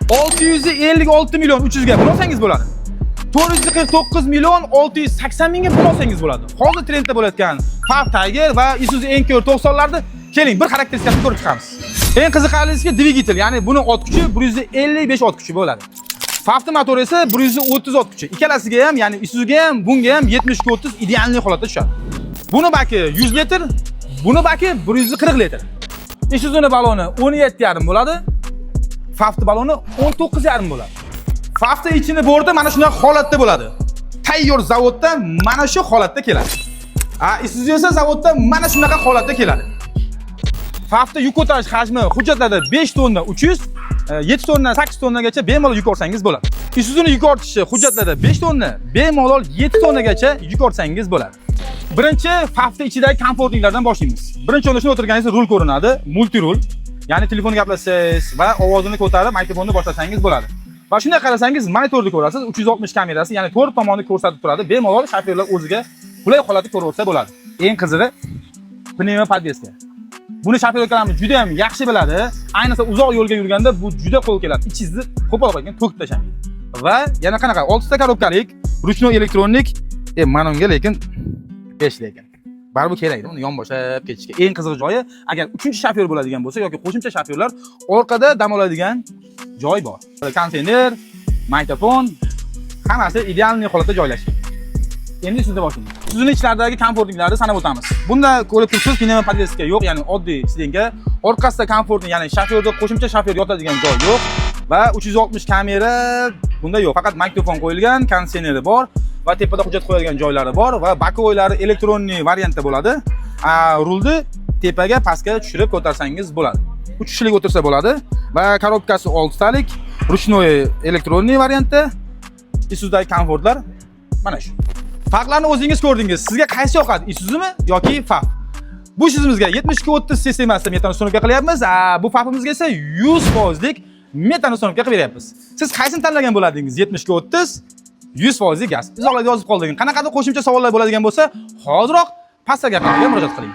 656 million 300 ga buni olsangiz bo'ladi. 449 million 680 mingga buni olsangiz bo'ladi. Hozir trendda bo'layotgan FAW Tiger va Isuzu Encore 90 larni keling, bir xarakteristikasini ko'rib chiqamiz. Eng qiziqarlisi dvigatel, ya'ni buni ot kuchi 155 ot kuchi bo'ladi. FAWni motori esa 130 ot kuchi. Ikkalasiga ham, ya'ni Isuzuga ham, bunga ham 70 ga 30 идеальный holatda tushadi. Buni baki 100 litr, buni baki 140 litr. Isuzu'ni baloni 17,5 bo'ladi. FAWni baloni 19,5 bo'ladi. FAWni ichini borti mana shunday holatda bo'ladi. Tayyor zavodda mana shu holatda keladi. A Isuzu esa zavodda mana shunaqa holatda keladi. FAWni yuk ko'tarish hajmi hujjatlarda 5 tonna 300, 7 tonna 8 tonnagacha bemalol yuk olsangiz bo'ladi. Isuzu'ni yuk ortishi hujjatlarda 5 tonna, bemalol 7 tonnagacha yuk ortsangiz bo'ladi. Birinchi FAWni ichidagi komfortliklardan boshlaymiz. Birinchi o'rinda shuni o'tirganingizda rul ko'rinadi, multi rul. Ya'ni telefon gaplashsangiz va ovozini ko'tarib mikrofonni boshlasangiz bo'ladi. Va shunday qarasangiz monitorni ko'rasiz, 360 kamerasi, ya'ni to'rt tomonni ko'rsatib turadi. Bemalol shofyorlar o'ziga qulay holatda ko'raversa bo'ladi. Eng qizig'i пневмоподвеска. Buni shofyor akalarimiz juda ham yaxshi biladi. Ayniqsa uzoq yo'lga yurganda bu juda qo'l keladi. Ichingizni qo'pol qo'ygan to'kib tashlamaydi. Va yana qanaqa 6 ta korobkalik, ручной электроник, mana unga lekin 5 lekin. Baribir kerakda uni yonboshlab ketishga. Eng qiziq joyi, agar uchinchi shofyor bo'ladigan bo'lsa yoki qo'shimcha shofyorlar orqada dam oladigan joy bor. Konditsioner, magnitofon, hammasi идеальный holatda joylashgan. Endi Isuzuda boshlaymiz. Isuzuning ichlaridagi komfortliklarini sanab o'tamiz. Bunda ko'rib turibsiz, пневмоподвеска yo'q, ya'ni oddiy сиденье. Orqasida komfortli, ya'ni shofyorda qo'shimcha shofyor yotadigan joy yo'q va 360 kamera bunda yo'q. Faqat magnitofon qo'yilgan, konditsioneri bor va tepada hujjat qo'yadigan joylari bor va боковой lari электронный variantda bo'ladi. Rulni tepaga, pastga tushirib ko'tarsangiz bo'ladi. 3 kishilik o'tirsa bo'ladi va korobkasi 6 talik, ручной электронный variantda. Isuzudagi komfortlar mana shu. Farqlarni o'zingiz ko'rdingiz. Sizga qaysi yoqadi? Isuzumi yoki FAW? Bu Isuzumizga 70 ga 30 sistemasida metan установка qilyapmiz. Bu FAWimizga esa 100 foizlik metan установка qilib beryapmiz. Siz qaysini tanlagan bo'lardingiz? 70 ga 30, 100 foizlik gaz. Izohlarda yozib qoldiring. Qanaqadir qo'shimcha savollar bo'ladigan bo'lsa, hoziroq pastdagi raqamga murojaat qiling.